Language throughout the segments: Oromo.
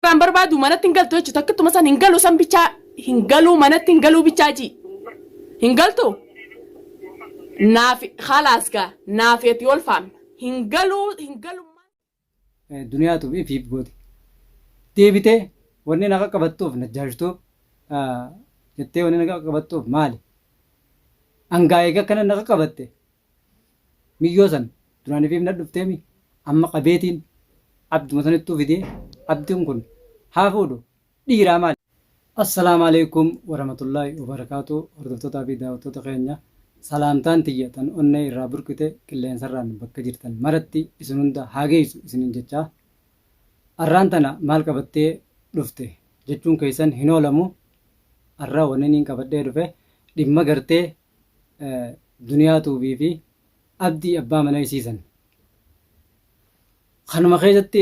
Sirraan barbaadu manatti hin galtu jechuudha. Takkittuma san hin galu san bichaa hin galuu manatti hin galuu bichaa ji. Hin galtu? Naaf khalaas gaa naaf ati wal faamna. Hin galuu hin galu. Duniyaatuuf ifiif goote. Deebitee wanni na qaqqabattuuf najjaashtuuf jettee wanni na qaqqabattuuf maali? Angaa eega akkana na qaqqabatte Miyyoo san duraan ifiif na dhufteemi amma qabeetiin abduma sanittuu fidee abdiin kun haa fuudhu dhiiraa maali. Assalaamu Aleeykum Warahmatullaahi Wabarakaatuh Hordoftootaa fi daawwattoota keenya salaamtaan tiyya tan onnee irraa burqite qilleensarraan bakka jirtan maratti isin hunda haa geeysu isiniin jechaa Arraan tana maal qabattee dhufte jechuun keessan hin oolamu arra wanniniin qabadhee dhufe dhimma gartee Duniyaa Tuubii fi Abdii abbaa mana isii san. Kanuma keessatti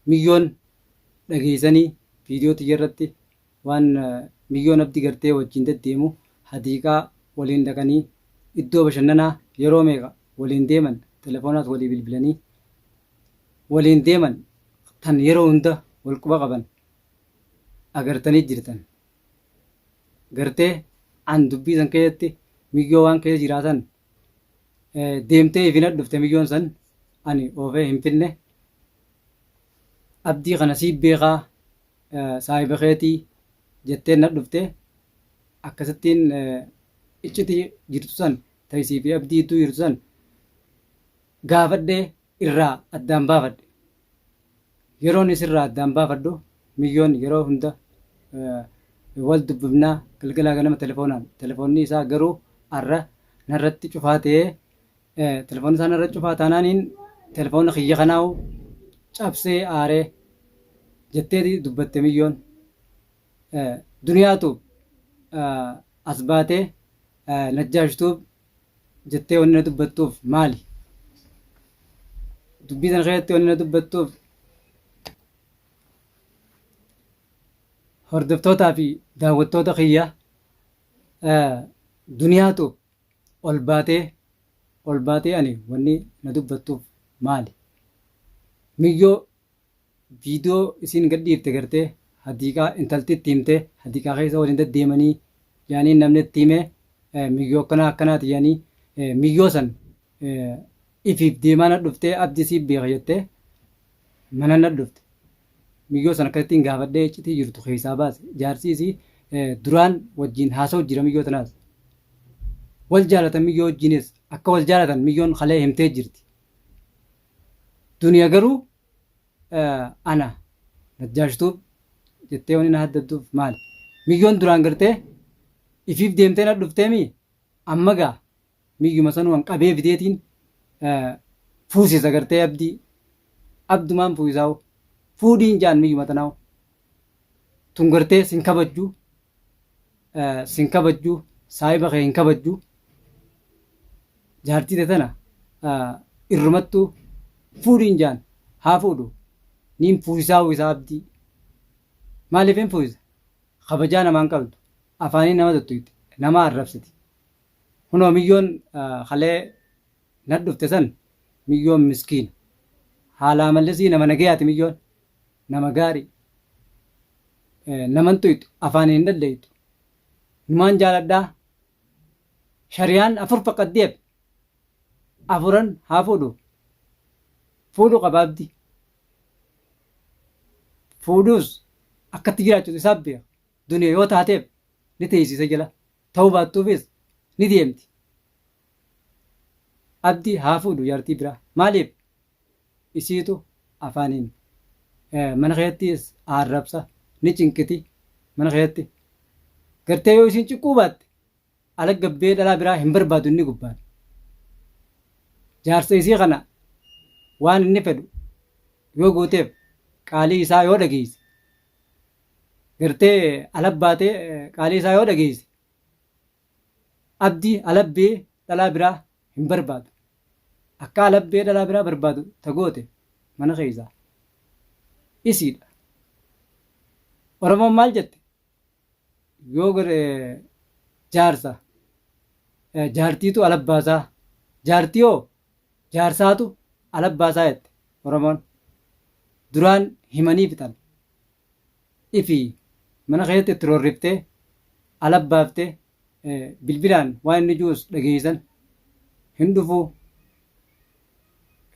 miyyoon dhageessanii viidiyoo tiyya irratti waan miyyoon Abdii gartee wajjin deddeemu hadiiqaa waliin dhaqanii iddoo bashannanaa yeroo meeqa waliin deeman telefoonaas walii bilbilanii waliin deeman tan yeroo hunda wal quba qaban agartanii jirtan. Gartee an dubbii san keessatti miyyoo waan keessa jiraa san deemtee ifina dhufte miyyoon san ani oofee hin finne abdii kana sii beekaa saahiba keetii jettee na dhufte akkasittiin iccitii jirtu san taysii fi abdii jidduu jirtu san gaafadhee irraa addaan baafadhe. Yeroon isirraa addaan baafadhu miyyoon yeroo hunda wal dubbifnaa galgalaa ganama telefoonaan. Telefoonni isaa garuu arra narratti cufaa ta'ee telefoonni isaa narra cufaa taanaaniin telefoona kiyya kanaahu cabsee aaree jetteeti dubbatte miyyoon. Duniyaatu as baatee Najjaashtuub jettee wanni na dubbattuuf maali? Dubbii sana keessatti wanni na dubbattuuf hordoftootaa fi daawwattoota kiyya duniyaatu ol baatee ol baatee ani wanni na dubbattuuf maali? Miyyoo Viidiyoo isiin gad dhiifte gartee hadiiqaa intalti itti himte hadiiqaa keessa waliin deddeemanii jedhanii namni itti hime miyyoo akkanaa akkanaati jedhanii miyyoo san ifiif deemaa na dhuftee abdi siif beeka jettee mana na dhufte. Miyyoo san akkasittiin gaafadhee iccitii jirtu keessaa baase jaarsi isii duraan wajjin haasa'u jira miyyoo tanaas. Wal jaalatan miyyoo wajjinis akka wal jaalatan miyyoon kalee himtee jirti. Duniya garuu ana najjaashtuuf jettee wani na haddadduuf maali? Miyyoon duraan gartee ifiif deemtee na dhufteemi amma gaa miyyuma sanuu an qabee fideetiin fuusisa gartee abdii abdumaan fuusisaa'u fuudhiin jaan miyyuma tanaa'u tun gartee sin kabajju sin kabajju saahiba kee hin kabajju jaartii tee tana irrumattuu fuudhiin jaan haa fuudhu niin fuusisaa'u isaa abdii maaliif hin fuusisa kabajaa namaan qabdu afaanii nama tuttuyxi nama arrabsiti hunoo miyyoon kalee na dhufte san miyyoon miskiina haalaa mallisii nama nagayaati miyyoon nama gaarii naman tuyxu afaaniin hin dhadhayxu numaan jaaladhaa Shariyaan afur faqaddeef afuran haa fuudhu. Fuudhu qaba abdi. Fuudhuus akkatti jiraachuus isaaf beeka. Duniya yoo taateef ni teessisa jala. Ta'uu baattuufis ni deemti. Abdi haa fuudhu jaartii biraa. Maaliif? Isiitu afaaniin mana keessattis aarrabsa ni cinqiti mana keessatti. Gartee yoo isiin ciqquu baatte ala gabbee dhalaa biraa hin barbaadu inni gubbaan. Jaarsa isii kana waan inni fedhu yoo gooteef qaalii isaa yoo dhageesse gartee ala baatee qaalii isaa yoo dhageesse abdii alabbee dhalaa biraa hin barbaadu. Akka alabbee dhalaa biraa barbaadu ta goote mana keessaa isiidha. Oromoon maal jette? Yoo jaarsa jaartiitu alabbaasaa jaartii hoo jaarsaatu alabbaasaa jette Oromoon. Duraan himanii fixan. Ifii mana keessatti itti roorriftee ala baaftee bilbilaan waan inni ju'us dhageeysan hin dhufuu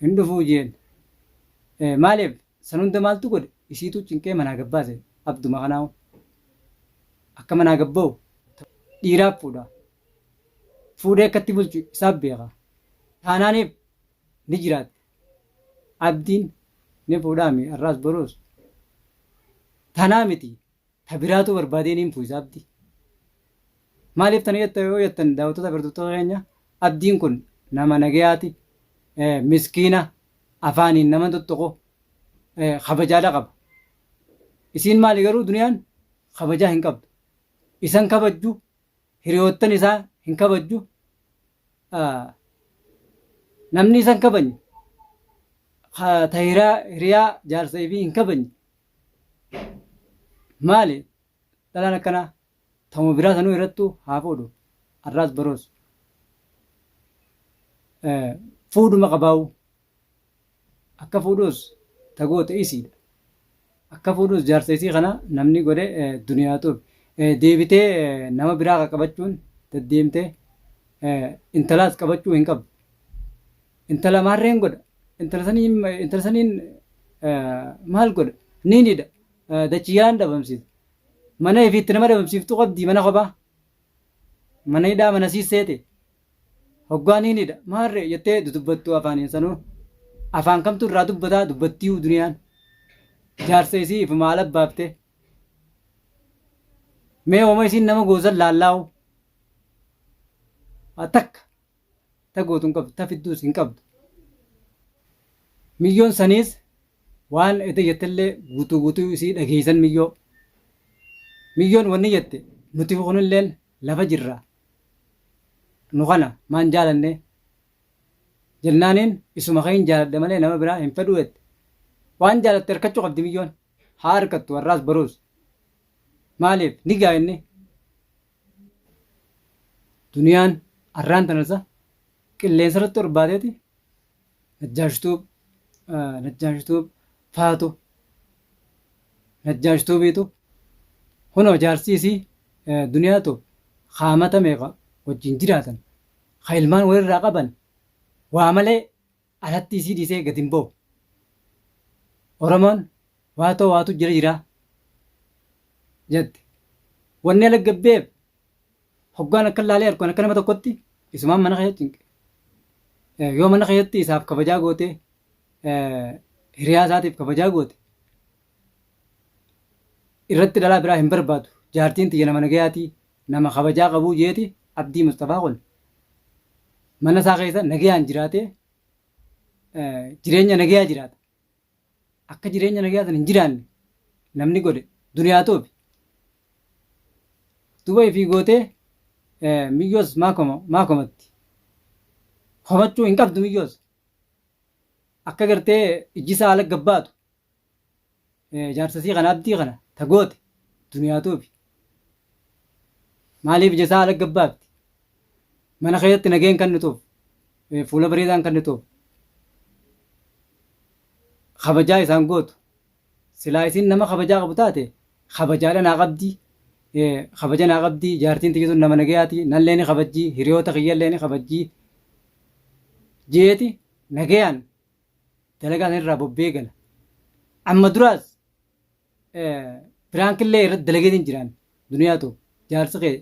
hin dhufuu jeen. Maaliif san hunda maaltu godhe isiitu cinqee manaa gad baase abduma kanaahu. Akka manaa gad bahu dhiiraaf fuudha. Fuudhee akkatti bulchu isaaf beeka. Taanaaniif ni jiraatti. Abdiin ni fuudhaami har'aas boruus. Tanaa miti ta biraatuu barbaadee niin fuuysa abdi. Maaliif tana jetta yoo jettan daawwattoota fi hordoftoota keenya abdiin kun nama nagayaati miskiina afaaniin nama tuttuqu kabajaadha qaba. Isiin maali garuu duniyaan kabajaa hin qabdu. Isan kabajju hiriyoottan isaa hin kabajju namni isan kabajne ta hiriyaa jaarsa ifii hin kabajne maali dhalaan akkanaa tama biraa sanuu irrattuu haa fuudhu arraas baroos fuudhuma qabaa'u Akka fuudhus ta goote isiidha. Akka fuudhus jaarsa isii kana namni godhe duniyaatuuf. Deebitee nama biraa qaqqabachuun deddeemtee intalaas qabachuu hin qabdu. Intala maarreen godha. Intala saniin intala saniin maal godha? Niin hidha. Dachiyyaan dhabamsiisa. Mana ifiitti nama dhabamsiiftuu qabdii mana kophaa. Mana hidhaa mana siis seete. Hoggaa niin hidha maarree jettee dudubbattu afaaniin sanuu afaan kamtu irraa dubbataa dubbattiiyu duniyaan jaarsa isii ifumaa ala baaftee mee wama isiin nama goosan laallaahu waa takka ta gootu hin qabdu ta fidduus hin qabdu miyyoon saniis waan eda jettellee guutuu guutuu isii dhageeysan miyyoo miyyoon wanni jette nuti kunilleen lafa jirra nu kana maan jaalanne jennaaniin isuma kahin jaaladhe malee nama biraa hin fedhuu jette. Waan jaalatte harkachuu qabdi miyyoon. Haa harkattu har'aas boruus. Maaliif ni gaa inni. Duniyaan arraan tanasa qilleensa irratti ol baateeti Najjaashtuub Najjaashtuub faatu Najjaashtuubiitu kunoo jaarsi isii duniyaatu kaamata meeqa wajjin jiraatan ka ilmaan walirraa qaban waa malee alatti isii dhiisee gad hin bahu. Oromoon waatoo waatu jira jiraa jette. Wanni ala gabbeef Hoggaan akkan laalee arku an akka nama tokkotti isumaan mana keessa cinqe. Yoo mana keessatti isaaf kabajaa goote hiriyaa isaatiif kabajaa goote irratti dhalaa biraa hin barbaadu. Jaartiin tiyya nama nagayaatii nama kabajaa qabuu jeeti Abdii Musxafaa kun mana isaa keessa nagayaan jiraatee jireenya nagayaa jiraata. Akka jireenya nagayaa san hin jiraanne namni godhe duniyaa toobi. Duba ifii gootee miyyoos maa koma maa komatti. Komachuu hin qabdu miyyoos. Akka gartee ijji isaa ala gabbaatu jaarsa isii kana abdii kana ta goote duniyaa toobi. Maaliif ija isaa ala gabbaafti? Mana keessatti nageen kannituuf fuula bareedaan kannituuf kabajaa isaan gootu. Silaa isiin nama kabajaa qabu taate kabajaadha naa qabdi. Kabaja naa qabdi jaartiin tiyya tun nama nagayaati nallee ni kabajji hiriyoota kiyyallee ni kabajji jeeti nagayaan dalagaa sanirraa bobbee gala. Amma duraas Piraankillee irratti dalageetiin jiraan duniyaatu jaarsi kee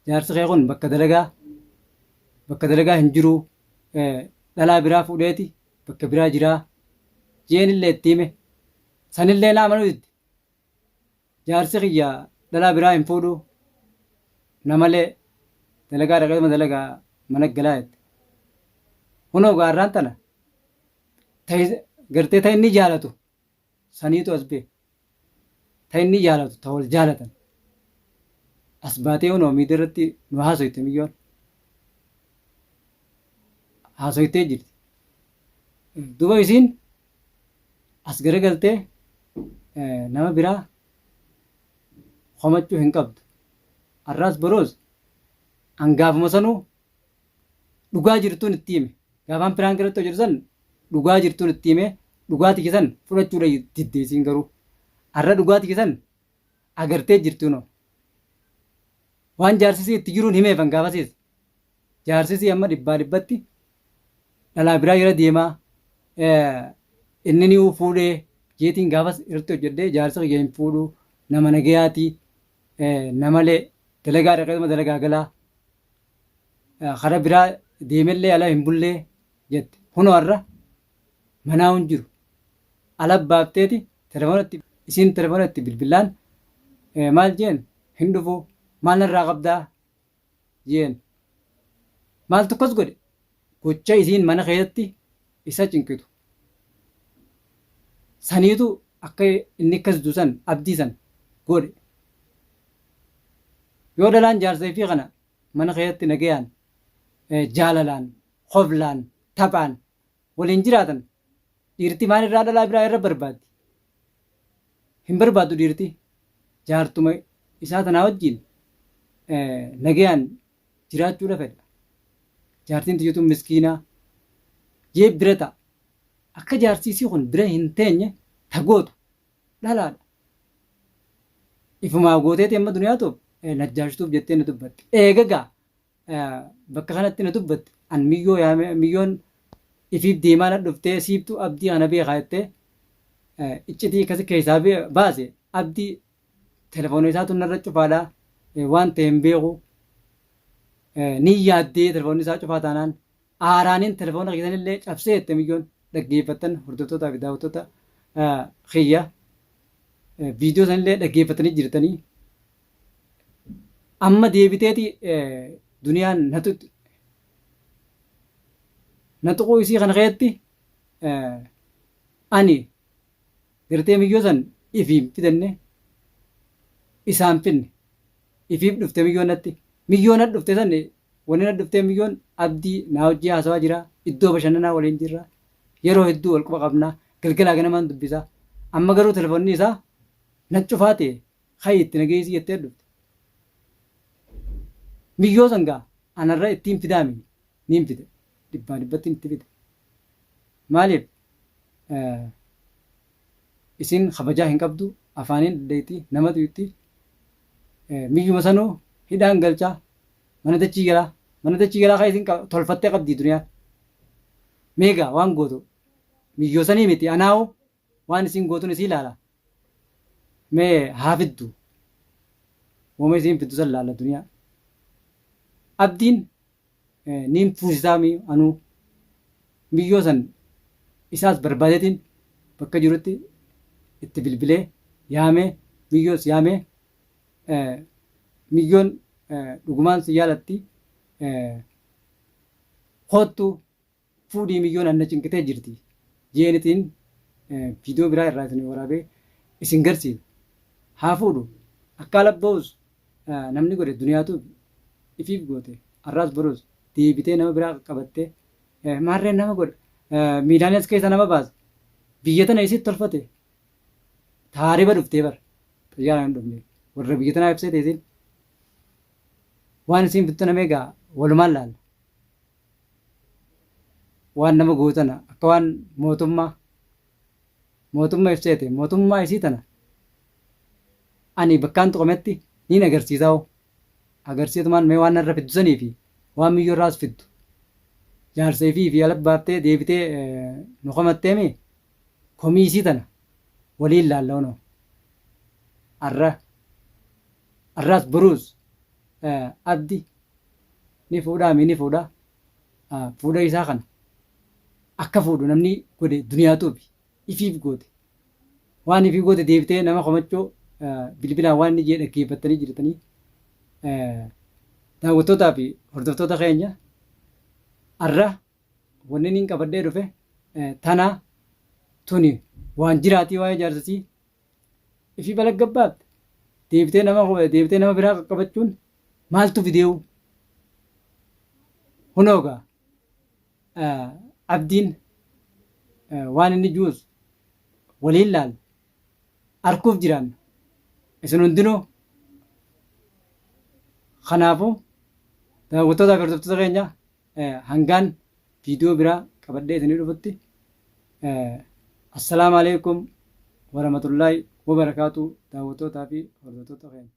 jaarsi kee kun bakka dalagaa bakka dalagaa hin jiru dhalaa biraa fuudheeti bakka biraa jiraa jeenillee itti hime sanillee na amanuu didde jaarsi kiyya dhalaa biraa hin fuudhu namalee dalagaa dhaqeetuma dalagaa mana galaa jette kunoo gaarraan tana gartee ta inni jaalatu saniitu as bahe. Ta inni jaalatu ta wal jaalatan. As baatee hunoo miidiyaa irratti nu haasoyte miyyoon. Haasoytee jirti. Duuba isiin as garagaltee nama biraa komachuu hin qabdu. Arraas boruus an gaafuma sanuu dhugaa jirtuun itti hime. Gaafaan piraank irratti hojjetu san dhugaa jirtuun itti hime. Dhugaa tiyya san fudhachuudha didde isiin garuu. Arra dhugaa tiyya san agartee jirti kunoo. Waan jaarsisii itti jiruun himeefan gaafasiis. Jaarsisii amma dhibbaa dhibbatti dhalaa biraa jala deemaa inni ni fuudhee jeetiin gaafas irratti hojjedhee jaarsi kiyya hin fuudhu nama nagayaatii namalee dalagaa dhaqeetuma dalagaa galaa kara biraa deemellee ala hin bullee jette. Kunoo har'a manaa hin jiru. Ala baafteeti telefoonatti isiin telefoona itti bilbilaan maal jeen hin dhufu maal narraa qabdaa jeen. Maaltu akkas godhe? Gocha isiin mana keessatti isa cinqitu. Saniitu akka inni akkas du'u san abdii san godhe. Yoo dhalaan jaarsa ifii kana mana keessatti nagayaan jaalalaan koflaan taphaan waliin jiraatan dhiirti maal irraa dhalaa biraa irra barbaaddi? Hin barbaaddu dhiirti. Jaartuma isaa tanaa wajjin nagayaan jiraachuudha fedha. Jaartiin tiyya tun miskiinaa jee bira ta'a. Akka jaarsi isii kun bira hin teenye ta gootu dhalaadha. Ifumaa gooteeti amma duniyaatuuf najjaashtuuf jettee na dubbatti. Eega gaa bakka kanatti na dubbatte an miyyoo yaame miyyoon ifiif deemaa na dhuftee siiftu abdii kana beekaa jettee iccitii akkasi keessaa baase abdii telefoona isaatu narra cufaadha waan ta'e hin beeku ni yaaddee telefoonni isaa cufaa taanaan aaraaniin telefoona keessanillee cabsee jette miyyoon dhaggeeffattan hordoftootaa fi daawwattoota kiyya viidiyoo sanillee dhaggeeffatanii jirtanii. Amma deebiteeti duniyaan na tuqxi. Na tuquu isii kana keessatti ani gartee miyyoo san ifiin fidanne isaan finne ifiif dhufte miyyoo natti miyyoo na dhufte san wanni na dhuftee miyyoon abdii naa hojii haasawaa jira iddoo bashannanaa waliin jirra yeroo hedduu wal quba qabna galgalaa ganamaan dubbisa amma garuu telefoonni isaa na cufaa ta'e Ka'i itti na geessi jettee dhufte. Miyyoo san gaa anarra ittiin fidaami niin fide. Dhibbaa dhibbattiin itti fide. Maaliif isin kabajaa hin qabdu afaaniin dhadheetti nama tuyutti miyyuma sanuu hidhaan galchaa mana dachii galaa mana dachii galaa kan isin tolfattee qabdii duniyaan. Meegaa waan gootu miyyoo sanii miti anaawu Waan isiin gootun isii laala mee haa fiddu woma isiin fiddu san laala duniyaa abdiin niin fuusisaa mi anuu miyyoo san isaas barbaadetiin bakka jirutti itti bilbilee yaamee miyyoos yaamee miyyoon dhugumaan si jaalatti koottu fuudhii miyyoon anna cinqitee jirti jeenitiin viidiyoo biraa irraa isin waraabee isin garsiisa. Haa fuudhu akkaa labba'us namni godhe duniyaatu ifiif goote arraas boruus deebitee nama biraa qaqqabattee maarreen nama godha miidhaan as keessa nama baasa biyya tana isitti tolfate taariba dhuftee bar xayyaaraan hin dhufne warra biyya tanaa ibsee teesin waan isiin fittu nama egaa walumaan laalla. Waan nama gootu tana akka waan mootummaa mootumma if seete mootummaa isii tana ani bakkaan tuqametti niin agarsiisaa hoo agarsiisumaan mee waan narra fiddu sanii fi waan miyyoo irraas fiddu jaarsa ifii fi ala baaftee deebitee nu komattee mee komii isii tana waliin laalla honoo arra arraas boruus abdi ni fuudhaami ni fuudha fuudha isaa kana akka fuudhu namni godhe duniyaatuufi ifiif goote waan ifii goote deebitee nama komachuu bilbilaan waan inni jee dhaggeeffattanii jirtanii daawwattootaa fi hordoftoota keenya arra wanni inni qabadhee dhufe tana tuni waan jiraatii waa'ee jaarsasii Ifii balaggabbaatte deebitee nama deebitee nama biraa qaqqabachuun maaltu fideewu? Kunoo gaa abdiin waan inni juus waliin laalla arkuuf jiraanna isin hundinuu kanaafuu daawwattootaa fi hordoftoota keenya hangaan viidiyoo biraa qabadhee isinii dhufutti. Assalaamu alaikum warahmatullaahi wabarakaatu, daawwattootaa fi hordoftoota keenya.